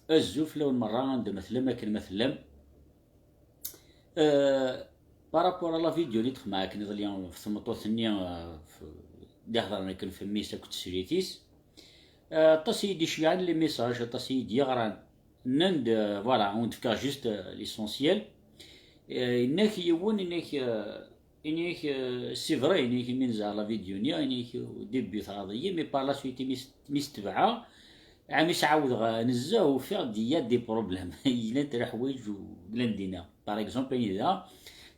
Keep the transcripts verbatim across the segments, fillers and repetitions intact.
Azul fell-awen merra, anda ma tellam, akken ma tellam. Euh, par rapport à la vidéo-nni d-xedmeɣ akken iḍelli ɣef tmeṭṭut-nni, euh, f-, d-iheḍren akken f mmi-s akked teslit-is. Euh, aṭas i yi-d-iceyyɛen les messages, aṭas i yi-d-yeɣran. Nnan-d, euh, voilà, wen-d-fkeɣ juste, euh, l'essentiel. Euh, yenna-k yiwen, yenna-k, euh, Ini-k, euh, c'est vrai, ini-k mi nezɛer la vidéo-nni, ini-k au début tɣaḍ-iyi, mais par la suite, mi s-, mi s-tebɛeɣ, ɛmi s-ɛawdeɣ, euh, nezzeh, ufiɣ-d il y a des problèmes. Llant leḥwayeǧ u-, llan dinna. Par exemple, anida,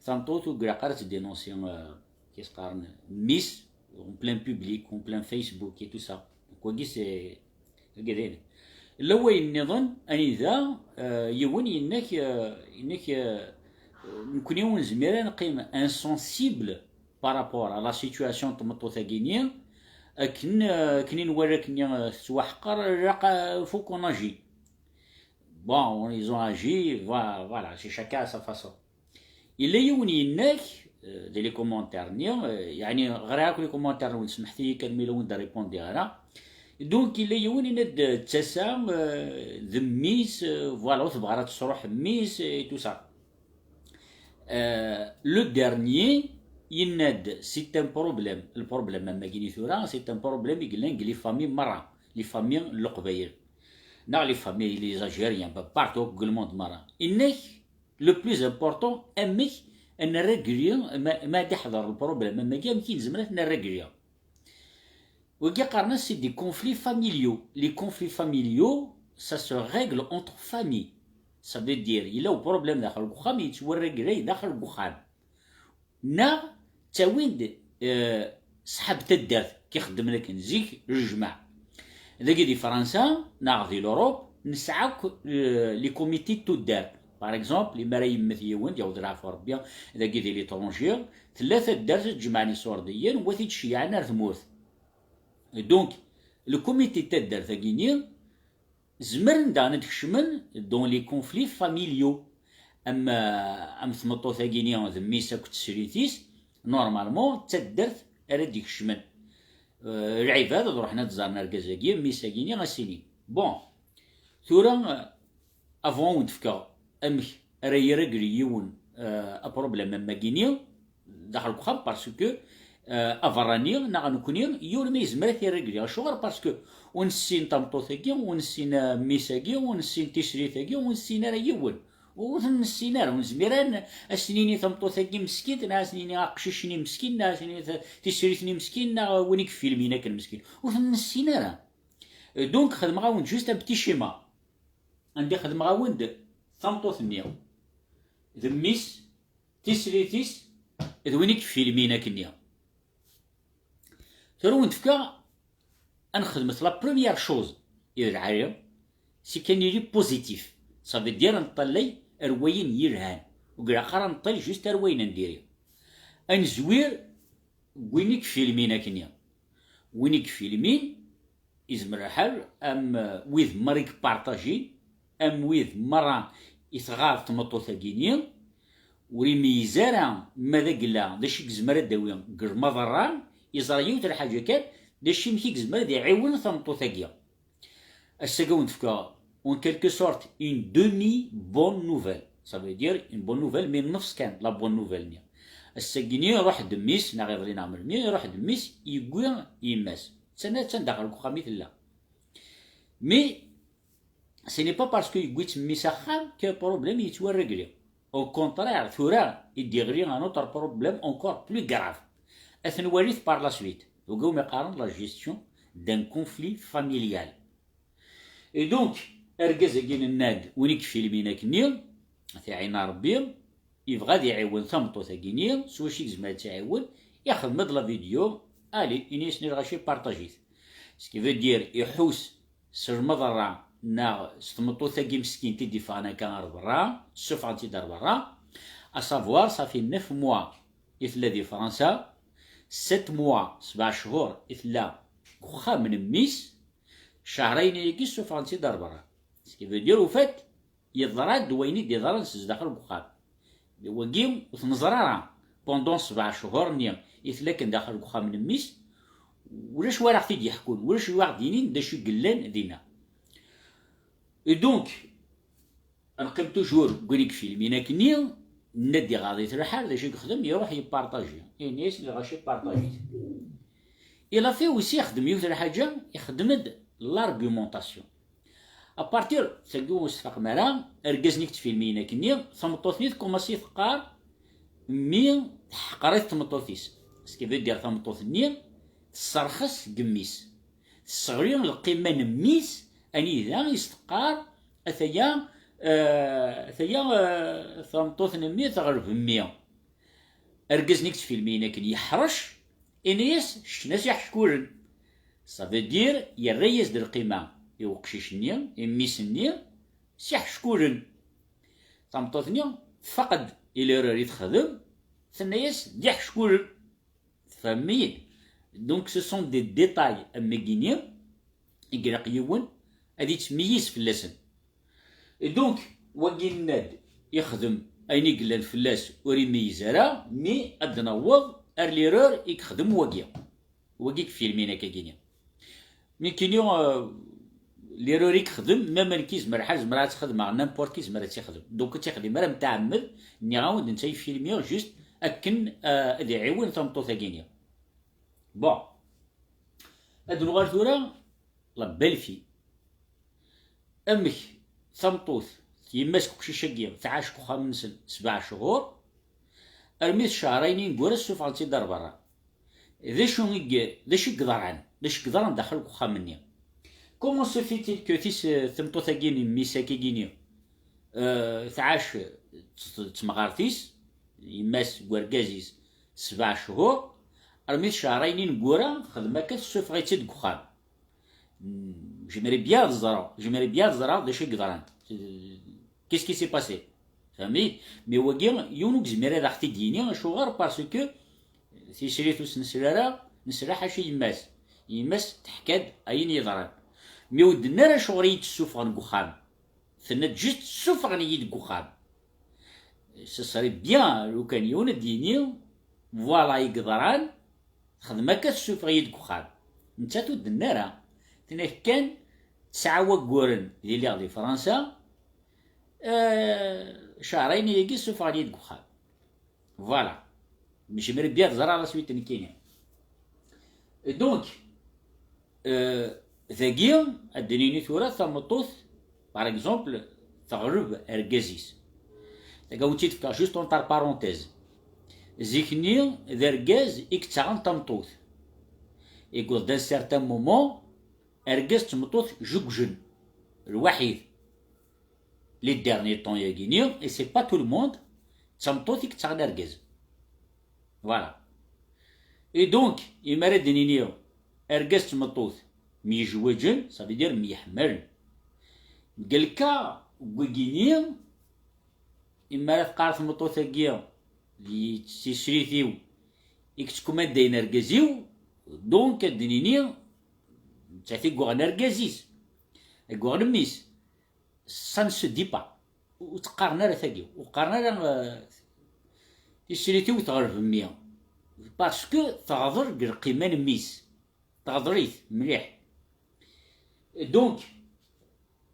tameṭṭut ur ilaq ara ad tdénoncer, euh, kif qqaren, mmi-s, en plein public, en plein Facebook et tout ça. Donc, wagi, c'est Agaden. Yella wayen nniḍen, anida, euh, yiwen yenna-k, euh, yenna-k, euh, nekni ur nezmir ad neqqim insensible par rapport à la situation n tmeṭṭut-agi-nni, akken, euh, akken i nwala akken, euh, tettwaḥqer, ilaq, euh, faut qu'on agit. Bon, ils ont agi, voi-, voilà, c'est chacun à sa façon. Yella yiwen yenna-k, euh, di les commentaires-nni, euh, yeɛni ɣriɣ akk les commentaires-nwen, semmḥet-iyi kan mi la wen-d-répondiɣ ara. Donc, yella yiwen yenna-d, euh, d tasa, euh, d mmi-s, euh, voilà, ur tebɣi ara ad tesruḥ mmi-s, euh, et tout ça. Euh, le dernier, yenna-d, c'est un problème. Le problème, am wagi-nni tura, c'est un problème i yellan deg les familles merra, les familles n Leqbayel. Neɣ les familles, les Algériens, partout, deg le monde merra. Yenna-k, le plus important, amek ad nrégli, ma, ma d-iḥḍer le problème am wagi, amek i nezmer ad t-nrégli. Wagi qqaren-as c'est des conflits familiaux. Les conflits familiaux, ça se règle entre familles. Ça veut dire, yella uproblème daxel n uxxam, yettwarregla daxel n uxxam. Neɣ ttawin-d, euh, ṣṣḥab taddart, ki xeddmen akken zik, lejmaɛ. Dagi di Fransa, neɣ di l'Europe, nesɛa akk, euh, les comités n tuddart. Par exemple, imi ara yemmet yiwen, d-yaweḍ leɛfu Rebbi, dagi di l'étranger, tella taddart tjemɛen iṣurdiyen, wa t-id-ceyyɛen ar tmurt. Donc, le comité n taddart-agi-nni, zemren daɣen ad kecmen dans les conflits familiaux. Am, am tmeṭṭut-agi-nni d mmi-s akked teslit-is, normalement, d taddart ara d-ikecmen. Euh, lɛibad ad ruḥen ad ẓren argaz-agi, mmi-s-agi-nni, ad s-inin. Bon, tura, euh, avant ad wen-d-fkeɣ amek ara irregli yiwen, euh, aproblème am wagi-nni, daxel n uxxam, parce que, euh, aberrani neɣ nekkni, yiwen ma yezmer ad t-irregli. Acuɣer? Parce que ur nessin tameṭṭut-agi, ur nessin, euh, mmi-s-agi, ur nessin tislit-agi, ur nessin ara yiwen. Ur ten-nessin ara, ur nezmir ara n-, ad s-nini tameṭṭut-agi meskint, neɣ ad s-nini aqcic-nni meskin, neɣ ad s-nini ta-, tislit-nni meskin, neɣ win i yefilmin akken meskin. Ur ten-nessin ara. Euh, donc, xedmeɣ-awen juste un petit schéma. Anda xedmeɣ-awen-d tameṭṭut-nni, d mmi-s, tislit-is, d win i yefilmin akkenni. Tura wen-d-fkeɣ ad nexdmet la première chose i d lɛali, c'est qu'un nili positif. Ça veut dire ad neṭṭalay ar wayen yelhan. Ur ilaq ara ad neṭṭal juste ar wayen n diri. Ad nezwir deg win i yefilmin akkenni. Win i yefilmin, izmer lḥal, am, euh, wid merra i yeppartajin, am wid merra i tɣaḍ tmeṭṭut-agi-nni, ur imeyyez ara ma d agella d acu i yezmer ad d-tawi deg lmaḍerra, yeẓra yiwet lḥaǧa kan, d acu amek i yezmer ad iɛiwen tameṭṭut-agi. Ass-agi ad wen-d-fkeɣ, en quelque sorte, une demi-bonne nouvelle. Ça veut dire une bonne nouvelle, mais nnefs kan la bonne nouvelle-nni. Ass-agi-nni iruḥ-d mmi-s, neɣ iḍelli neɣ melmi, iruḥ-d mmi-s, yewwi yemma-s. Attan, attan daxel deg uxxam i tella. Mais ce n'est pas parce que yewwi-tt mmi-s axxam que problème yettwarregli. Au contraire, tura i d-yeɣli un autre problème encore plus grave. Ad t-nwalit par la suite. Deg umi qqaren la gestion d'un conflit familial. Et donc, argaz-agi nenna-d, win i yefilmin akkenni, ad t-iɛin Rebbi, yebɣa ad iɛiwen tameṭṭut-agi-nni, s wacu i yezmer ad tt-iɛiwen, ixdem-d la vidéo, allez, ini-as-nni lɣaci partajit. Ce qui veut dire, iḥus s lmeḍerra neɣ s tmeṭṭut-agi meskint i d-iffɣen akka ar berra, ssufɣen-tt-id ar berra, à savoir, ça fait neuf mois i tella di Fransa, sept mois, sebɛa cchur i tella deg uxxam n mmi-s, cehrayen-agi ssufɣen-tt-id ar berra. Ce qui veut dire, au fait, yeḍra-d wayen i d-iḍran s zdaxel n uxxam. Wagi ur t-neẓra ara. Pendant sebɛa cchur-nni i tella akken daxel n uxxam n mmi-s, ulac wa ara ɣ-t-id-yeḥkun, ulac wa ɣ-d-yinin d acu i yellan dinna. Et donc, neqqim toujours deg win i yefilmin akkenni, nna-d iɣaḍ-it lḥal, d acu i yexdem? Iruḥ yepparṭaji. Ini-as lɣaci parṭajit. Il a fait aussi, ixdem yiwet lḥaǧa, ixdem-d l'argumentation. À partir tagi ur s-tfaqem ara, argaz-nni i yettfilmin akkenni, tameṭṭut-nni tkumaṣi teqqar mi teḥqer-it tmeṭṭut-is. Ce qui veut dire tameṭṭut-nni tesserxes deg mmi-s. Tesseɣli lqima n mmi-s, anida i s-teqqar, ataya, eh, ataya, eh, tameṭṭut n mmi teɣleb mmi. Argaz-nni i yettfilmin akken yeḥrec, ini-as, keččen-as iḥeckulen. Ça veut dire, yerra-yas-d lqima i uqcic-nni, i mmi-s-nni, s iḥeckulen. Tameṭṭut-nni tfaq-d i l'erreur i texdem, tenna-yas d iḥeckulen. Tfehmem-iyi? Donc, ce sont des détails am wagini i ilaq yiwen ad yettmeyyiz fell-asen. Et donc, wagi yenna-d ixdem ayen i yellan fell-as, ur imeyyez ara, mi ad d-naweḍ ar l'erreur i yexdem wagi. Wagi i yefilmin akkagini. Nekkini, euh, l'erreur i yexdem, même nekk yezmer lḥal, zemreɣ ad tt-xedmeɣ, n'importe qui yezmer ad tt-ixdem. Donc, ur tt-ixdim ara mtɛemmed, nniɣ-awen-d netta yefilmi juste akken, euh, ad iɛiwen tameṭṭut-agini. Bon. Ad nuɣal tura, la belle-fille. Amek tameṭṭut, yemma-s n uqcic-agi, tɛac deg uxxam-nsen sebɛa cchur, armi d cehrayen ineggura ssufɣen-tt-id ar berra. D acu i y-, d acu i yeḍran? D acu i yeḍran daxel n uxxam-nni? Comment se fait-il que tis-, tameṭṭut-agi n mmi-s akkagini, euh, tɛac d, d temɣart-is, yemma-s n urgaz-is, sebɛa cchur, armi d cehrayen ineggura, texdem akka, tessufeɣ-itt-id deg uxxam. Hmm, j'aimerais bien ad ẓreɣ, j'aimerais bien ad ẓreɣ d acu i yeḍran. Qu'est-ce qui s'est passé? Fehmi? Mais wagi, yiwen ur yezmir ad aɣ-t-id-yini, acuɣer? Parce que tislit ur s-nesli ara, nesla ḥaca yemma-s. Yemma-s teḥka-d ayen yeḍran. Mais ur d-tenni ara acuɣer i yi-d-ssufɣen deg uxxam. Tenna-d juste ssufɣen-iyi deg uxxam. Ce serait bien lukan yiwen ad d-yini, voilà i yeḍran, texdem akka, tessufeɣ-iyi deg uxxam. Nettat ur d-tenni ara. Tenna-k kan, tesɛa wagguren di lliɣ di Fransa, euh, cehrayen-agi ssufɣen-iyi deg uxxam. Voilà. J'aimerais bien ad ẓreɣ la suite nekkini. Et donc, euh, dagi, ad d-nini tura tameṭṭut, par exemple, teɣleb argaz-is. Tagawt i d-fkeɣ juste entre parenthèses. Zik-nni, d argaz i yettaɣen tameṭṭut. Yewweḍ-d un certain moment, argaz d tmeṭṭut juggen, lwaḥid. Les derniers temps-yagini, et c'est pas tout le monde, d tameṭṭut i yettaɣen argaz. Voilà. Et donc, imi ara d-nini argaz d tmeṭṭut myejwaǧen, ça veut dire myeḥmalen. Deg lka n wagini, imi ara teqqar tmeṭṭut-agi di tislit-iw i yettkumandayen argaz-iw, donc ad d-nini, nettat i yuɣen argaz-is, i yuɣen mmi-s. Ça ne se dit pas. Ur tt-qqaren ara tagi. Ur qqaren ara, euh, tislit-iw teɣleb mmi. Parce que teɣder deg lqima n mmi-s. Teɣder-it mliḥ. Donc,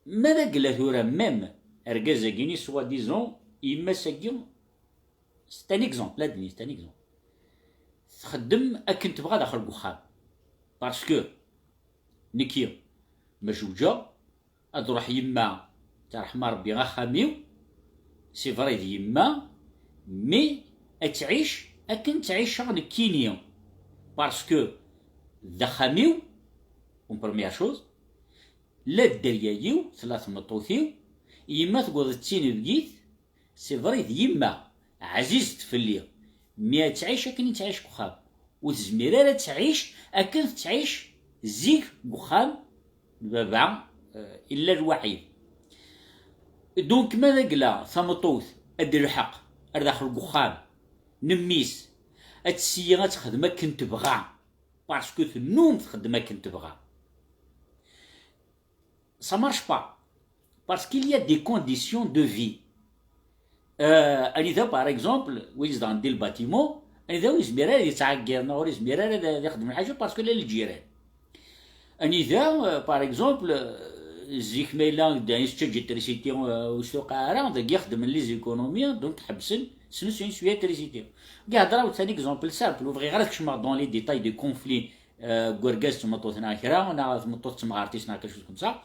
ma d agla tura, même argaz-agi-ni, soi-disant, yemma-s-agi, c'est un exemple, ad nini, c'est un exemple. Txeddem akken tebɣa daxel n uxxam. Parce que nekki, ma jewǧeɣ, ad ruḥ yemma, terḥem Rebbi, axxam-iw, c'est vrai d yemma, mais ad tɛic akken ttɛiceɣ nekkini. Parce que d axxam-iw, en première chose, la dderya-iw, tella tmeṭṭut-iw, yemma tewweḍ d tinebgit, c'est vrai d yemma, ɛzizet fell-i, mais ad tɛic akken i ttɛic deg uxxam. Ur tezmir ara ad tɛic akken tettɛic zik deg uxxam n baba, euh, illa lwaḥid. Donc, ma d agla tameṭṭut ad d-telḥeq ar daxel n uxxam n mmi-s, ad tessi ad texdem akken tebɣa, parce que tennum txeddem akken tebɣa. Ça marche pas. Parce qu'il y a des conditions de vie. Euh, anida, par exemple, win izedɣen di lbâtiment, anida ur yezmir ara ad yettɛeggiḍ, neɣ ur yezmir ara ad, ad ixdem lḥaǧa, parce que la lǧiran. Anida, euh, par exemple, euh, zik ma yella da yesčaǧ électricité, euh, ur s-tuqiɛ ara, dagi xedmen les économies, donc ḥebsen, snusuyen s électricité. Dagi heddreɣ-d un exemple simple, ur bɣiɣ ara ad kecmeɣ dans les détails de conflit, euh, n urgaz d tmeṭṭut neɣ kra, neɣ tmeṭṭut d temɣart-is neɣ quelque chose comme ça.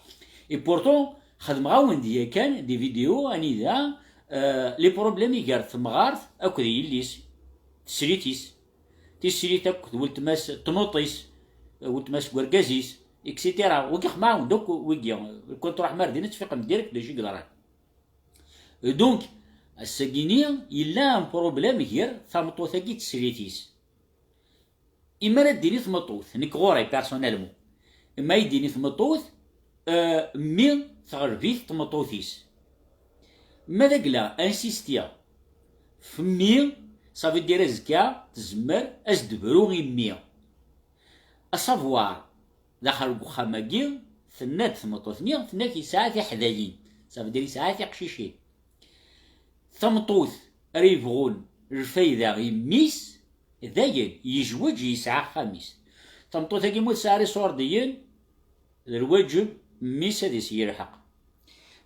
Et pourtant, xedmeɣ-awen-d yakan des vidéos anida, euh, les problèmes i gar temɣart akked yelli-s, teslit-is, tislit akked weltma-s, tnuṭ-is, weltma-s n urgaz-is, et cetera. Wigi xedmeɣ-awen-d akk wigi. Lukan truḥem ar din ad tfiqem direct d acu i yeḍran. Donc, ass-agi-ni yella un problème gar tameṭṭut-agi d teslit-is. Imi ara d-tini tmeṭṭut, nekk ɣur-i personnellement, imi ara d-tini tmeṭṭut, euh, mmi teɣleb-it tmeṭṭut-is. Ma d agla insistiɣ f mmi, ça veut dire azekka tezmer ad s-d-tebru i mmi. À savoir, daxel deg uxxam-agi, tenna-d tmeṭṭut-nni, tenna-k yesɛa tiḥdayin, ça veut dire yesɛa tiqcicin. Tameṭṭut ara yebɣun lfayda i mmi-s, dayen, yezweǧ yesɛa axxam-is. Tameṭṭut-agi ma ur tesɛi ara iṣurdiyen, d lwaǧeb mmi-s ad is-yelḥeq.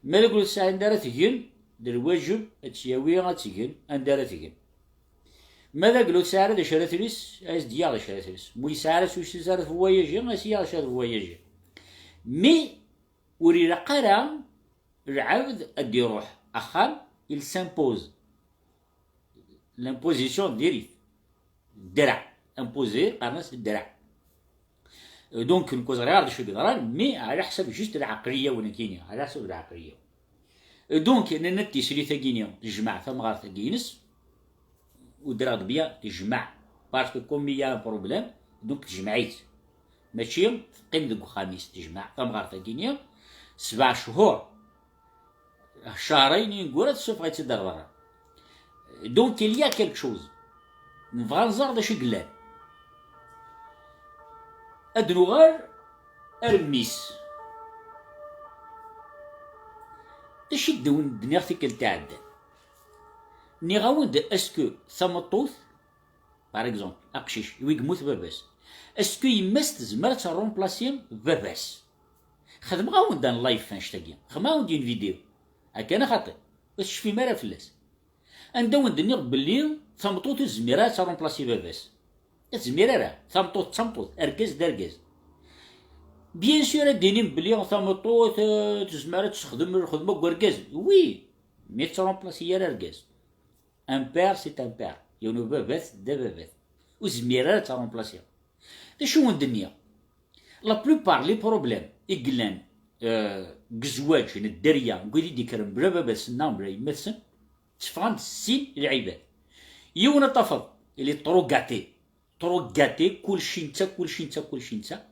Ma d agla ur tesɛi anda ara tgen, d lwaǧeb ad tt-yawi ad tgen anda ara tgen. Ma d agla ur tesɛi ara d acu ara tles, ad as-d-yaɣ d acu ara tles. Ma ur yesɛi ara s usu ara tvoyaji, ad as-yaɣ d acu ara tvoyaji. Mais ur ilaq ara lɛebd ad d-iruḥ axxam, il s'impose. L'imposition diri-t. Ddreɛ. Imposer, qqaren-as ddreɛ. Donc, nekk ur ẓriɣ ara d acu i yeḍran, mais ɛla ḥsab juste lɛeqliya-w nekkini, ɛla ḥsab lɛeqliya-w. Donc, nenna-d tislit-agi-ni tejmeɛ tamɣart-agi-ines, u ddreɣ-d bien tejmeɛ, parce que comme il y a un problème, donc tejmeɛ-itt. Mačči teqqim deg uxxam-is, tejmeɛ tamɣart-agi-ni sebɛa cchur, cahrayen ineggura, tessufeɣ-itt-id ar berra. Donc, il y a quelque chose. Nebɣa nẓer d acu i yellan. Ad nuɣal ar mmi-s. D acu i d-wen-d-nniɣ tikkelt iɛeddan? Nniɣ-awen-d, est-ce que tameṭṭut, par exemple, aqcic, i wi yemmut baba-s, est-ce que yemma-s tezmer ad terrumplasi baba-s? Xedmeɣ-awen-d un live annect-agi. Xedmeɣ-awen-d une vidéo. Akka neɣ xaṭi? Ur tecfim ara fell-as. Anda wen-d-nniɣ belli tameṭṭut ur tezmir ara ad terrumplasi baba-s? Ur tezmir ara. Tameṭṭut d tameṭṭut, argaz d argaz. Bien sûr, ad d-inim belli tameṭṭut, euh, tezmer ad texdem lxedma n urgaz. Oui, mais ur tettrumplasi ara argaz. Un père, c'est un père. Yiwen ubabat d ababat. Ur tezmir ara ad terrumplasi. D acu wen-d-nniɣ? La plupart les problèmes i yellan, euh, deg zzwaǧ n dderya, n wid i d-ikkren bla baba-tsen neɣ bla yemma-tsen, tteffɣen-d sin lɛibad. Yiwen ad tafeḍ, il est trop gâté, trop gâté, kulci netta, kulci netta, kulci netta.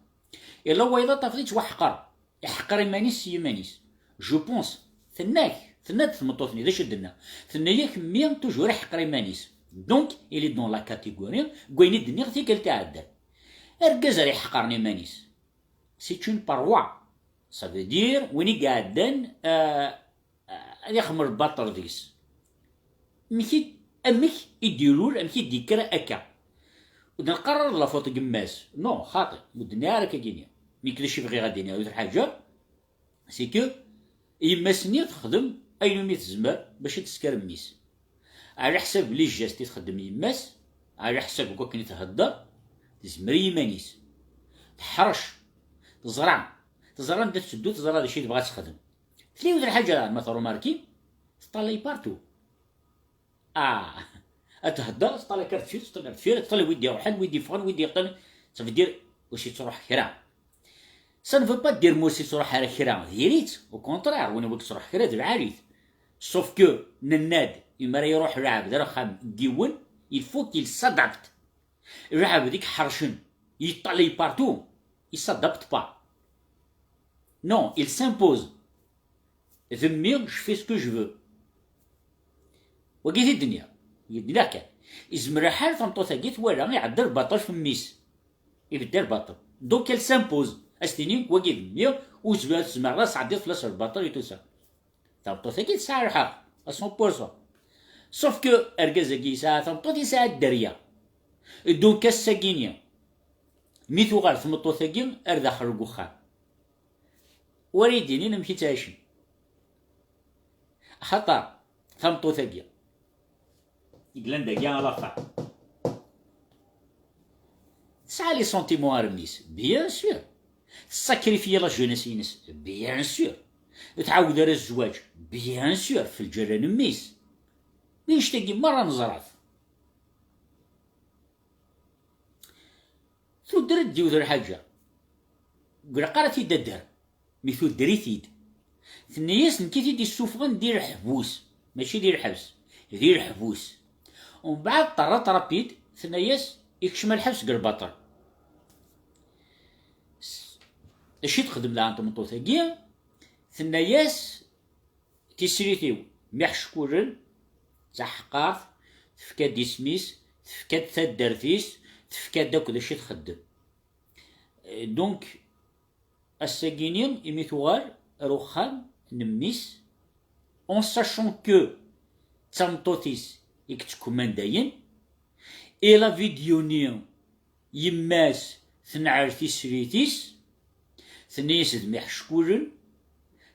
Illa wayeḍ ad tafeḍ yettwaḥqer, iḥqer iman-is s yiman-is. Je pense, tenna-k, tenna-d tmeṭṭut-nni, d acu i d-tenna? Tenna-yak, mmi toujours iḥqer iman-is. Donc, il est dans la catégorie n wayen i d-nniɣ tikkelt iɛeddan. Argaz ara iḥeqren iman-is, c'est une paroi. Ça veut dire, win i iɛeddan, euh, ad ixdem lbaṭel deg-s. Amek i, amek i d-ilul, amek i d-yekker akka? Ur d-neqqar ara d la faute n yemma-s. Non, xaṭi, ur d-nniɣ ara akka-gini. Nekk d acu i bɣiɣ ad d-iniɣ, yiwet lḥaǧa, c'est que yemma-s-nni texdem ayen umi tezmer bac ad tesker mmi-s. Ɛla ḥsab les gestes i txeddem yemma-s, ɛla ḥsab n wakken i thedder, tezmer i yiman-is. Teḥrec, teẓra, teẓra anda tetteddu, teẓra d acu i tebɣa ad texdem. Tella yiwet lḥaǧa ma tṛumarkim, teṭṭalay partout. Ah, ad thedder, teṭṭalay akka ar deffir, teṭṭalay ar deffir, teṭṭalay wid iruḥen, wid iffɣen, wid yeqqnen. Ça veut dire, ur s-yettruḥ kra. Ça ne veut pas dire ma ur s-yettruḥ ara kra, diri-tt, au contraire, win ur s-yettruḥ kra d lɛali-t. Sauf que, nenna-d, imi ara iruḥ lɛebd ar axxam n yiwen, il faut qu'il s'adapte. Lɛebd i iḥercen, yeṭṭalay partout, il s'adapte pas. Non, il s'impose. D mmi, je fais ce que je veux. Wagi i t-id-nniɣ. I d-nniɣ kan. Izmer lḥal tameṭṭut-agi twala iɛedda lbaṭel f mmi-s. Ibedda lbaṭel. Donc elle s'impose. Ad s-tini, wagi d mmi, ur tezmir, ur tezmir ara ad sɛeddiḍ fell-as lbaṭel et tout ça. Tameṭṭut-agi tesɛa lḥeqq, à cent pour cent. Sauf que argaz-agi yesɛa tameṭṭut, yesɛa dderya. Donc ass-agi-ni, mi tuɣal tmeṭṭut-agi ar daxel n uxxam, War i d-inin amek i ttɛicen. Axaṭer tameṭṭut-agi i yellan dagi à la fin, tesɛa les sentiments ar mmi-s, bien sûr. Tessakrifya la jeunesse-ines, bien sûr. Ur tɛawed ara zzwaǧ, bien sûr, ɣef lǧal n mmi-s. Annect-agi merra neẓra-t. Tudder-d yiwet lḥaǧa, deg lqar ad t-id-adder, mi tudder-it-id. Tenna-yas: "Nekk i t-id-issufɣen di leḥbus, mačči di lḥebs, di leḥbus." Umbeɛd ṭerrat rapid, tenna-yas: "Ikcem lḥebs deg lbaṭel." S-, acu i texdem daɣen tmeṭṭut-agi? Tenna-yas: "Tisrit-iw miḥeckulen, d taḥeqqart, tefka-d isem-is, tefka-d taddart-is, tefka-d akk d acu i txeddem." Donc, ass-agi-ni, imi tuɣal ar uxxam n mmi-s, en sachant que d tameṭṭut-is i yettkemman dayen, et la vidéo-nni yemma-s tenɛel tisrit-is, tenna-yas d miḥeckulen,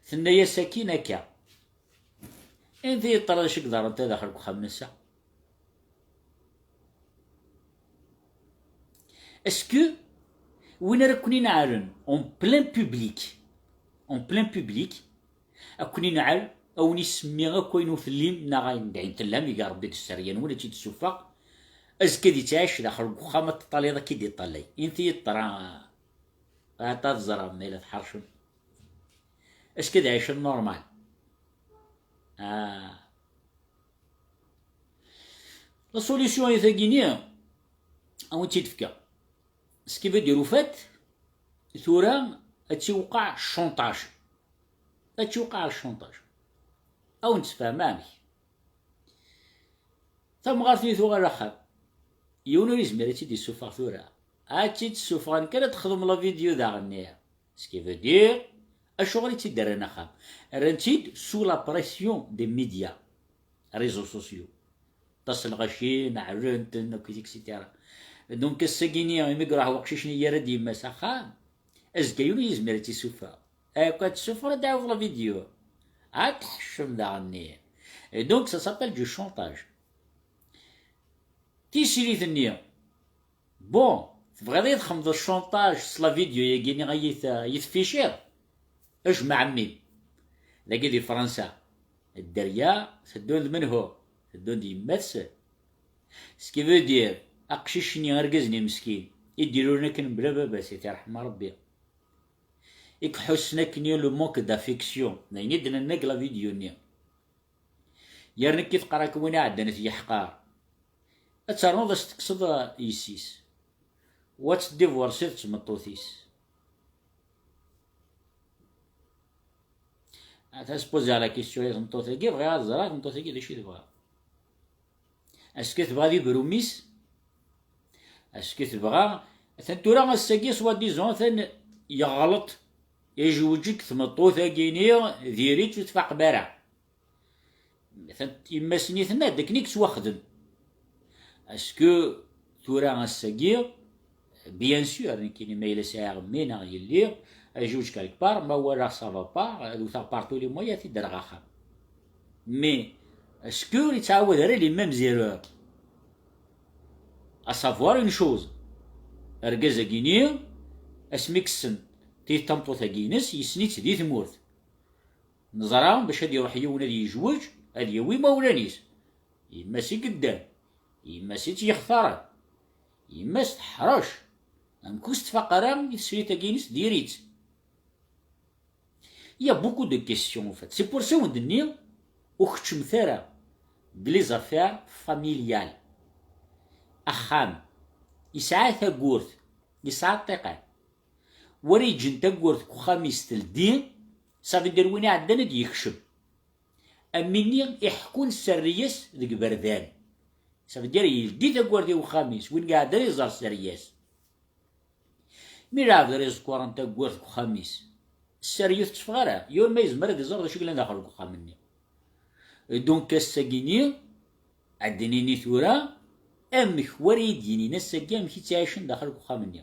tenna-yas akkin akka. Anda yeṭṭer d acu i yeḍran daxel deg uxxam n ass-a? Est-ce que win ara ken-inɛalen en plein public, en plein public, ad ken-inɛel, ad wen-isemmi akk ayen ur tellim neɣ ayen d ayen tellam, iga Rebbi deg sser-nwen ad tt-id-ssufeɣ, azekka ad ittɛic daxel deg uxxam ad teṭṭaliḍ akka i d-iṭṭalay. Inti yeṭṭer, a, a, ad teẓrem ma yella tḥercem. Est-ce que ad ɛicen normal? Ah. La solution i tagi-ni, ad wen-tt-id-fkeɣ. Ce qui veut dire, au fait, tura ad tiwqeɛ chantage. Ad tiwqeɛ chantage. Ad wen-d-sfehmeɣ amek. Tamɣart-nni tuɣal axxam. Yiwen ur yezmir ad tt-id-issufeɣ tura. Ad tt-id-ssufɣen kan ad texdem la vidéo daɣen-nni. Ce qui veut dire, acuɣer i tt-id-rran axxam? Rran-tt-id sous la pression des médias, réseaux sociaux. Ṭṭas n lɣaci, neɛlen-ten akk, et cetera. Donc, ass-agi-ni, imi iruḥ weqcic-nni yerra-d yemma-s axxam, azekka yiwen ur yezmir ad tt-issufeɣ. Akk ad tt-ssufɣen, ad d-ɛawed la vidéo. Ad tḥeccem daɣen-nni. Et donc, ça s'appelle du chantage. Tisrit-nni, bon, tebɣiḍ ad yi-txedmeḍ chantage s la vidéo-yagi-nni, ad yi-t-, ad yi-tefficiḍ? Ajmaɛ mmi. Dagi di Fransa, dderya teddun d menhu? Teddun d yemma-tsen. Ce qui veut dire, aqcic-nni, argaz-nni meskin, i d-iruren akken mebla baba-s, i t-iṛḥem Ṛebbi, i iḥussen akken le manque d'affection, d ayen i d-nenna deg la vidéo-nni. Yerna nekk i teqqar akka, win iɛeddan ad t-yeḥqar, ad ternuḍ ad s-tekkseḍ yessi-s, u ad teddibursiḍ d tmeṭṭut-is. Ad as-poser la question i tmeṭṭut-agi, bɣiɣ ad ẓreɣ tmeṭṭut-agi d acu i tebɣa. Est-ce que tebɣa ad ibru mmi-s? Est-ce que tebɣa, atan tura ass-agi, soi-disant, atan yeɣleṭ, yejweǧ-d tmeṭṭut-agi-ni, diri-tt ur tfaqem ara. Atan yemma-s-nni tenna-d akken i yettwaxdem. Est-ce que tura ass-agi, bien sûr, nekkini ma yella sɛiɣ mmi neɣ yelli, ad jewǧ quelque part, ma walaɣ ça va pas, ad wteɣ par tous les moyens, ad t-id-rreɣ axxam. Mais, est-ce que ur yettɛawad ara les mêmes erreurs? À savoir une chose, argaz-agi-ni, asmi i yessen ti-, tameṭṭut-agi-ines, yessen-itt di tmurt. Neẓra bac ad iruḥ yiwen ad yejweǧ, ad yawi imawlan-is. Yemma-s i yeddan, yemma-s i tt-yextaren, yemma-s teḥrec. Amek ur s-tfaq ara i tesrit-agi-ines, diri-tt. Il y a beaucoup de questions, en fait. C'est pour ça i wen-d-nniɣ, ur keččmet ara deg les affaires familiales. Axxam yesɛa tawwurt, yesɛa ṭṭiqan. Wara yeǧǧen tawwurt deg uxxam-is teldi, ça veut dire win iɛeddan ad d-yekcem. Am win-nni iḥekkun sserri-yas deg iberdan. Ça veut dire yeldi tawwurt i uxxam-is, win iɛeddan iẓer sserri-yas. Mi lɛebd ara iẓekkuren tawwurt deg uxxam-is, sserri ur tetteffeɣ ara, yiwen ma yezmer ad iẓer d acu yellan daxel deg uxxam-nni. Donc ass-agi-ni, ad d-nini tura, amek wara yi-d-yinin ass-agi amek i ttɛicen daxel deg uxxam-nni?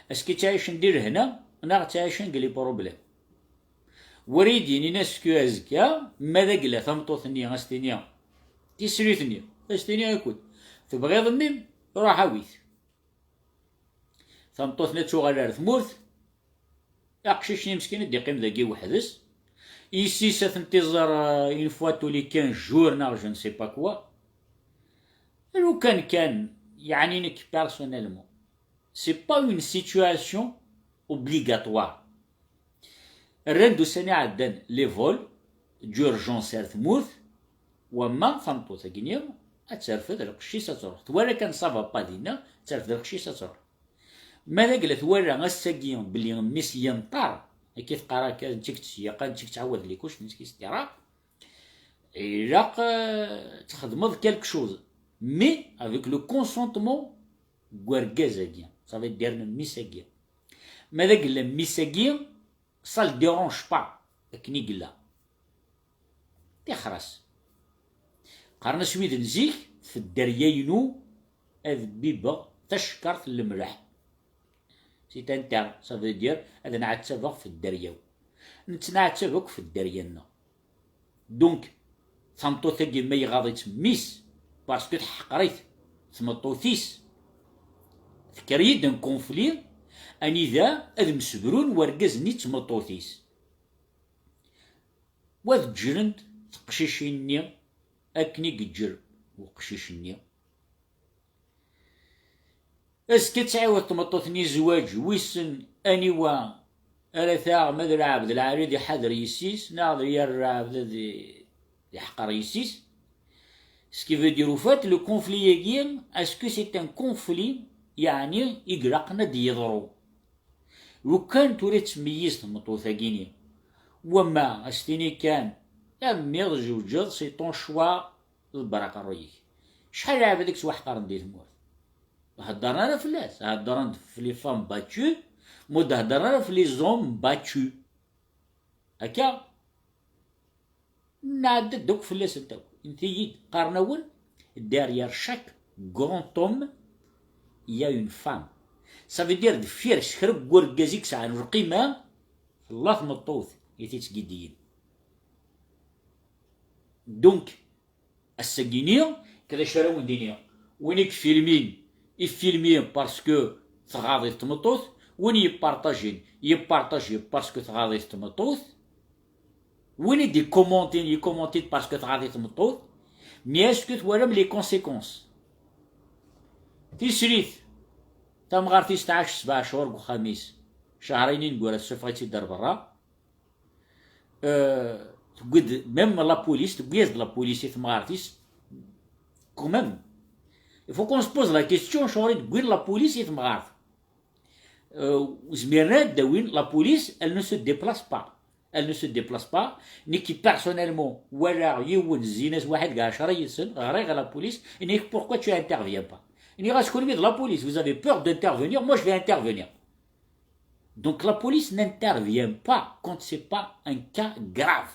Est-ce que ttɛicen di lehna neɣ ttɛicen deg les problèmes? War iyi-d-yinin est-ce que azekka, ma d agla tameṭṭut-nni, a s-tini tisrit-nni, a s-tini, écoute, tebɣiḍ mmi-m, ruḥ awi-t. Tameṭṭut-nni ad tuɣal ar tmurt, aqcic-nni meskin ad d-iqqim dagi weḥd-s. Yessi-s ad tent-iẓer, euh, une fois tous les quinze jours neɣ je ne sais pas quoi. Lukan kan, yeɛni nekk personnellement, c'est pas une situation obligatoire. Rran-d ussan iɛeddan les vols d'urgence ar tmurt, wamma tameṭṭut-agi-nni ad terfed lqecc-is ad truḥ. Twala kan ça va pas dinna, ad terfed lqecc-is ad truḥ. Ma d agla twala ass-agi belli mmi-s yenṭer, akka i teqqar akka, netta i yettseyyiqen, netta i yettɛawad les couches, netta i yesdira, ilaq, euh, txedmeḍ quelque chose, mais avec le consentement n urgaz-agi, ça veut dire n mmi-s-agi. Ma d agla mmi-s-agi, ça le dérange pas, akken i yella. Tixer-as. Qqaren-as wid n zik, f dderya-inu ad bibeɣ tacekkart n lemleḥ. C'est un terme, ça veut dire ad nɛettabeɣ f dderya-w. Nettneɛtab akk f dderya-nneɣ. Donc, tameṭṭut-agi ma iɣaḍ-itt mmi-s, parce que teḥqer-it tmeṭṭut-is, tekker-iyi-d un conflit, anida ad msebrun wergaz-nni d tmeṭṭut-is. Wa ad ǧǧrent teqcicin-nni akken i yeǧǧer uqcic-nni. Azekka ad tɛiwed tmeṭṭut-nni zzwaǧ, wissen aniwa ara taɣ, ma d Lɛebd Lɛali ad iḥader yessi-s, neɣ d yir Lɛebd ad i-, iḥqer yessi-s. Ce qui veut dire, au fait, le conflit-agi, est-ce que c'est un conflit, yeɛni, i ilaqen ad d-yeḍru? Lukan tura tettmeyyiz tmeṭṭut-agi-ni, wamma a s-tini kan, a mmi, tzewǧeḍ, c'est ton choix, ḍebber aqerruy-ik. Acḥal n lɛebd i yettwaḥqaren di tmurt? Ur heddren ara fell-as, heddren-d f les femmes battues, ma ur d-heddren ara f les hommes battus. Akka, nɛedda-d akk fell-asent akk. Init-iyi-d, qqaren-awen, derrière chaque grand homme, il y a une femme. Ça veut dire, deffir s kra n urgaz i yesɛan lqima, tella tmeṭṭut i t-yettgiddiyen. Donc, ass-agi-ni, d acu ara wen-d-iniɣ? Win i ifilmin, ifilmi parce que tɣaḍ-it tmeṭṭut, win yeppartajin, yeppartaji parce que tɣaḍ-it tmeṭṭut, win i d-ikomantin, yikomantin parce que tɣaḍ-it tmeṭṭut, mais est-ce que twalam les conséquences? Tisrit, tamɣart-is tɛac sebɛa cchur deg uxxam-is, cehṛayen ineggura tessufeɣ-itt-id ar berra. Euh, tewwi-d, même la police, tewwi-as-d la police i temɣart-is. Quand même, il faut qu'on se pose la question, acuɣer i d-wwin la police i temɣart? Euh, zmiren ad d-awin la police, elle ne se déplace pas. Elle ne se déplace pas. Nekki, personnellement, walaɣ yiwen zzin-as waḥed deg ɛecṛa yid-sen, ɣriɣ la police, nniɣ, pourquoi tu interviens pas? Nniɣ-as, kunwi d la police, vous avez peur d'intervenir, moi je vais intervenir. Donc la police n'intervient pas quand c'est pas un cas grave.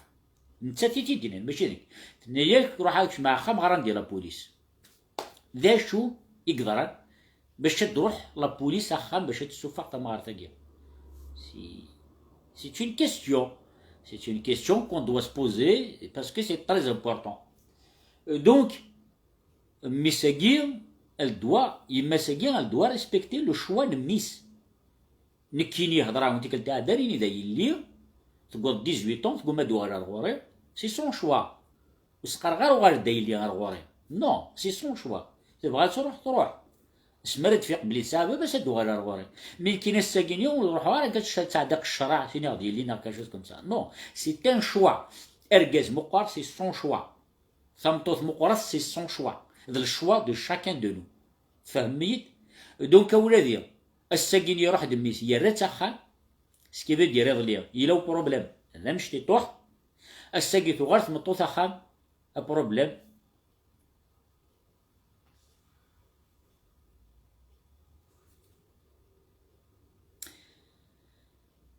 Nettat i t-id-yennan, mačči d nekk. Tenna-yak, ruḥ ad kecmeɣ axxam, ɣran-d i la police. D acu i yeḍran bac ad d-truḥ la police axxam bac ad tessufeɣ tamɣart-agi? C'est, c'est une question. C'est une question qu'on doit se poser parce que c'est très important. Euh, donc, mmi-s-agi, elle doit, yemma-s-agi, elle doit respecter le choix n mmi-s. Nekkini, hedreɣ-awen tikkelt iɛeddan, ini-d a yelli, tewweḍ dix-huit ans, tegguma ad d-tuɣal ar ɣur-i, c'est son choix. Ur s-qqareɣ ara uɣal-d a yelli ar ɣur-i. Non, c'est son choix. Tebɣa ad truḥ, truḥ. Asmi ara d-tfiq belli tesɛa baba-s, ad d-tuɣal ar ɣur-i. Mi nekkini ass-agi-ni ur ruḥeɣ ara, akka ad tesɛeddi ccṛeɛ, tini-aɣ-d yelli neɣ quelque chose comme ça. Non, c'est un choix. Argaz meqqer, c'est son choix. Tameṭṭut meqqret, c'est son choix. D le choix de chacun de nous. Tfehmem-iyi-d? Donc, a wladi, ass-agi-ni iruḥ-d mmi-s, yerra-tt axxam, ce qui veut dire iḍelli, yella uproblème, d amectiṭuḥ, ass-agi tuɣal tmeṭṭut axxam, aproblème.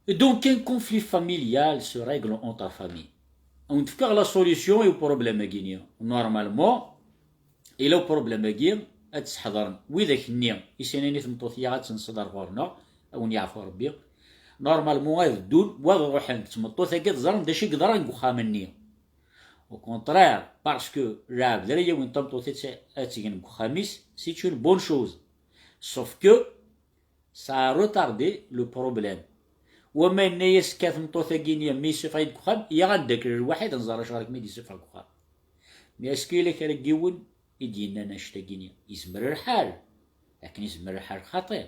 Donc, un conflit familial se règle entre familles. Ur d-fkeɣ la solution i uproblème-agi-ni. Normalement, ila uproblème-agi ad t-sḥeḍren widak-nni i s-yennan i tmeṭṭut-ya ad tenseḍ ar ɣur-neɣ, a wen-yeɛfu Rebbi. Normalement ad ddun, wa ad ruḥen d tmeṭṭut-agi ad ẓren d acu i yeḍran deg uxxam-nni. Au contraire, parce que lɛebd ara yawin tameṭṭut ad tt-, ad tt-gen deg uxxam-is, c'est une bonne chose. Sauf que ça a retardé le problème. Wama yenna-yas kan tmeṭṭut-agi-nni mi yessufeɣ-iyi-d deg uxxam, yaɣ ad d-akker lwaḥid ad nẓer acuɣer i kem-id-yessufeɣ deg uxxam. Mais est-ce que yella kra n yiwen i d-yennan annect-agi-nni? Yezmer lḥal. Akken yezmer lḥal xaṭi.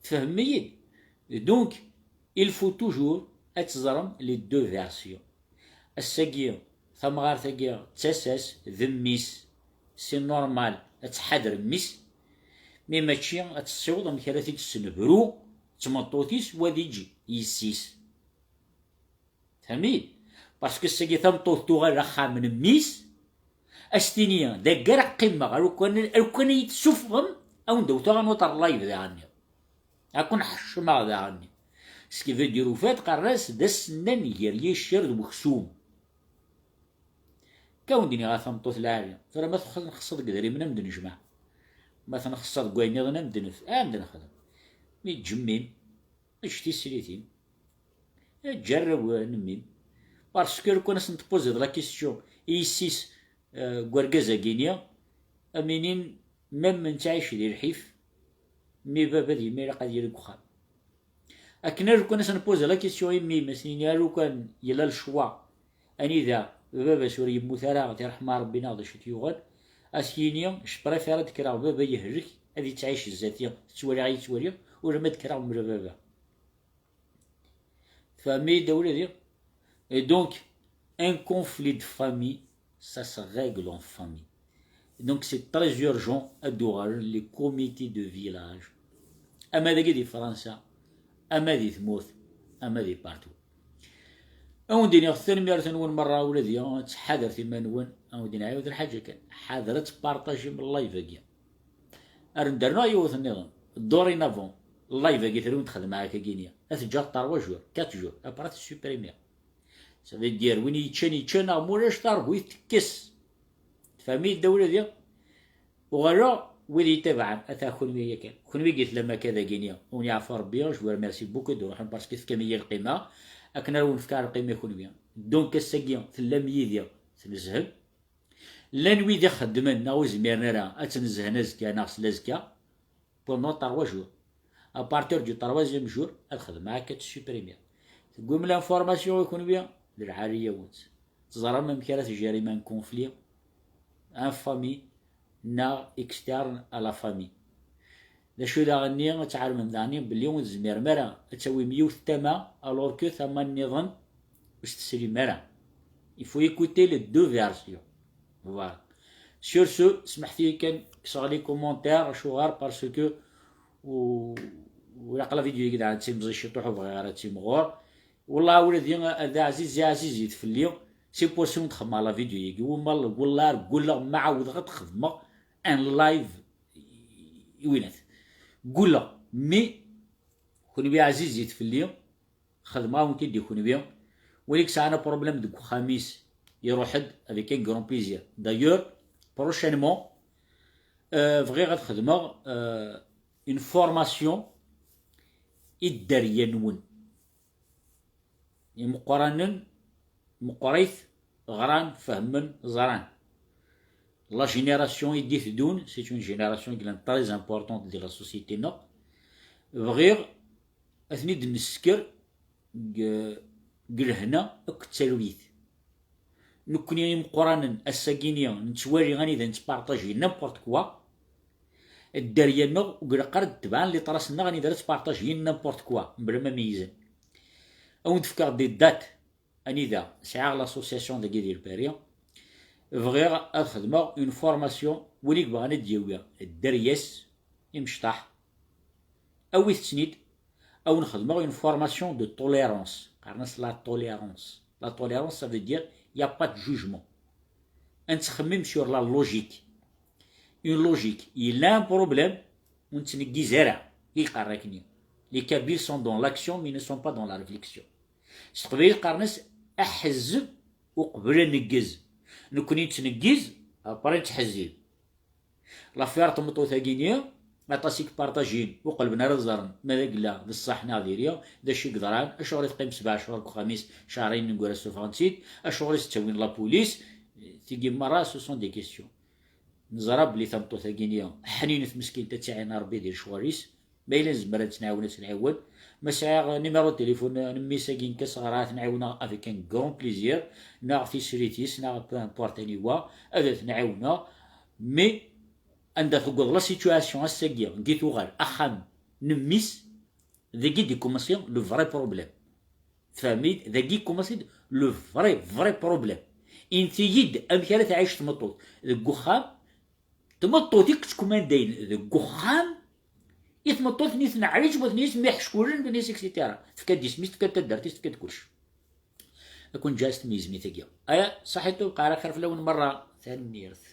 Tfehmem-iyi-d? Donc, il faut toujours ad teẓrem les deux versions. Ass-agi, tamɣart-agi d tasa-s, d mmi-s, c'est normal ad tḥader mmi-s, mais mačči ad tessiweḍ amek ara t-id-tessenbru d tmeṭṭut-is, wa ad iǧǧ yessi-s. Tfehmem-iyi-d? Parce que ass-agi tameṭṭut tuɣal axxam n mmi-s, ad s-tini, d aggar ad qqimeɣ, alukan, alukan i yi-tessufɣem, ad wen-d-awteɣ another live daɣen-nni. Ad ken-ḥeccmeɣ daɣen-nni. Ce qui veut dire, au fait, qqaren-as d asennan gar yiccer d weksum. Ka wen-d-iniɣ a tameṭṭut lɛali, tura ma txedmeḍ deg idrimen ad m-d-nejmeɛ, ma tenxeṣṣaḍ deg wayen nniḍen ad m-d-nef-, ad m-d-nexdem. Mi tjemmim, ečč tislit-im, eǧǧ arraw n mmi-m. Parce que lukan ad sen-tpoziḍ la question i yessi-s, euh, deg urgaz-agi-nni, am inin, même nettɛic di lḥif, mi baba d yemma ilaq ad yili deg uxxam. Akken ara lukan ad sen-poziḍ la question i mmi-m, ad sen-yini, a lukan yella lecwa anida baba-s ur yemmut ara, di ṛṛeḥma n Ṛebbi neɣ d acu i t-yuɣen, ad s-yini, je préfère ad kkreɣ baba yehlek, ad yettɛic zdat-i, tettwaliɣ ad yettwali, ulamma ad kkreɣ mebla baba. Tfehmem-iyi-d a wladi? Et donc, un conflit de famille, ça se règle en famille. Donc, c'est très urgent ad d-uɣalen les comités de village. Ama dagi di Fransa, ama di tmurt, ama di partout. Ad wen-d-iniɣ tanemmirt-nwen merra, a wladi, ttḥadaret iman-nwen, ad wen-d-iniɣ yiwet lḥaǧa kan, ḥadret tparṭajim live-agi. Ar ndernu yiwet nniḍen. Dorénavant, live-agi terwin texdem akkagini. Ad teǧǧeɣ trois jours, quatre jours, après ad t-supprimer. Ça veut dire, win yeččan, yeččan, neɣ mulac, tarbut tekkes. Tfehmem-iyi-d a wladi? Uɣaleɣ, wid yettabaɛen, ata kunwi yakan. Kunwi i yetlam akka dagini, ur yeɛfu Rebbi, je vous remercie beaucoup d-ruḥen parce que tefkam-iyi lqima, akken ara wen-fkeɣ lqima i kunwi. Donc, ass-agi, tellam yid-i, tnezzhem. Llan wid ixeddmen neɣ ur zmiren ara ad tt-nezhen azekka neɣ slazekka, pendant trois jours. À partir du troisième jour, ad xedmeɣ akka ad tt-supprimer. Tewwim l'information i kunwi, d lɛali-yawent. Teẓram amek ara tgerim un conflit en famille neɣ externe à la famille. D acu daɣen-nni ad tɛelmem daɣen belli ur tezmirem ara ad tawim yiwet tama, alors que tama nniḍen ur s-teslim ara. Il faut écouter les deux versions. Voilà. Sur ce, smeḥt-iyi kan kkseɣ les commentaires, acuɣer? Parce que u-, u-, ilaq la vidéo-agi daɣen d timẓi ciṭuḥ, ur bɣiɣ ara ad timɣur. Wellah, ula d, d aɛziz, d aɛzizit fell-i. C'est pour ça ur d-xedmeɣ la vidéo-agi. Wumma, wellah, ar gulleɣ ma ɛawdeɣ ad xedmeɣ un live i winat. Gulleɣ, mais kunwi ɛzizit fell-i, xedmeɣ-awen-t-id i kunwi. Win i yesɛan problème deg uxxam-is, iruḥ-d avec un grand plaisir. D'ailleurs, prochainement, euh, bɣiɣ ad xedmeɣ, euh, une formation i dderya-nwen. Imeqqranen, meqqrit, ɣran, fehmen, ẓran. La génération i d-iteddun, c'est une génération qui est très importante de la société-nneɣ. Bɣiɣ ad ten-id-nessker deg, deg lehna akked talwit. Nekkni imeqqranen, ass-agi-ni nettwali anida nettpartaji n'importe quoi. Dderya-nneɣ ur ilaq ara d-tebɛen les traces-nneɣ anida ara ttpartajiyen n'importe quoi, mebla ma meyyzen. Ad wen-d-fkeɣ des dates anida sɛiɣ l'association dagi di Lpari. Bɣiɣ ad xedmeɣ une formation, win i yebɣan ad d-yawi dderya-s, imecṭaḥ, awit-ten-id, ad wen-xedmeɣ une formation de tolérance. Qqaren-as la tolérance. La tolérance, ça veut dire, il y a pas de jugement. Ad nettxemmim sur la logique. Une logique. Yella un problème, ur nettneggiz ara. I yeqqaren akkenni. Les Kabyles sont dans l'action, mais ils ne sont pas dans la réflexion. S teqbaylit qqaren-as aḥezzeb uqbel aneggez. Nekkni nettneggiz, après nettḥezzib. L'affaire n tmeṭṭut-agi-ni, Aṭas i yepartajin, ur qellben ara ad ẓren ma d agla d ṣṣeḥ neɣ diri, d acu i yeḍran, acuɣer i teqqim sebɛa cchur deg uxxam-is, cehṛayen neggura ssufɣen-tt-id, acuɣer i s-ttawin la police, tigi merra, ce sont des questions. Neẓra belli tameṭṭut-agi-nni ḥninet meskint, ad tt-iɛin Ṛebbi di lecɣal-is, ma yella nezmer ad tt-nɛawen, ad tt-nɛiwen. Ma sɛiɣ numéro de téléphone n mmi-s-agi n Kaseɣra, ad t-nɛiwneɣ avec un grand plaisir, neɣ tisrit-is, neɣ peu importe aniwa, ad t-nɛiwneɣ. Mais anda tewweḍ la situation ass-agi, deg i tuɣal axxam n mmi-s, dagi d-ikumensi le vrai problème. Tfehmem-iyi-d? Dagi ikumensi le vrai, vrai problème. Init-iyi-d amek ara tɛic tmeṭṭut deg uxxam, tmeṭṭut i yettkumandayen deg uxxam, i tmeṭṭut-nni tenɛic, watni-s mmi ḥeckulen, watni-s, et cetera. Tefka-d isem-is, tefka-d taddart-is, tefka-d kullec. Ad ken-ǧǧeɣ s tmizmi-tagi. Aya, ṣaḥit, ur bqaɣ ara xir fell-awen merra. Tanemmirt.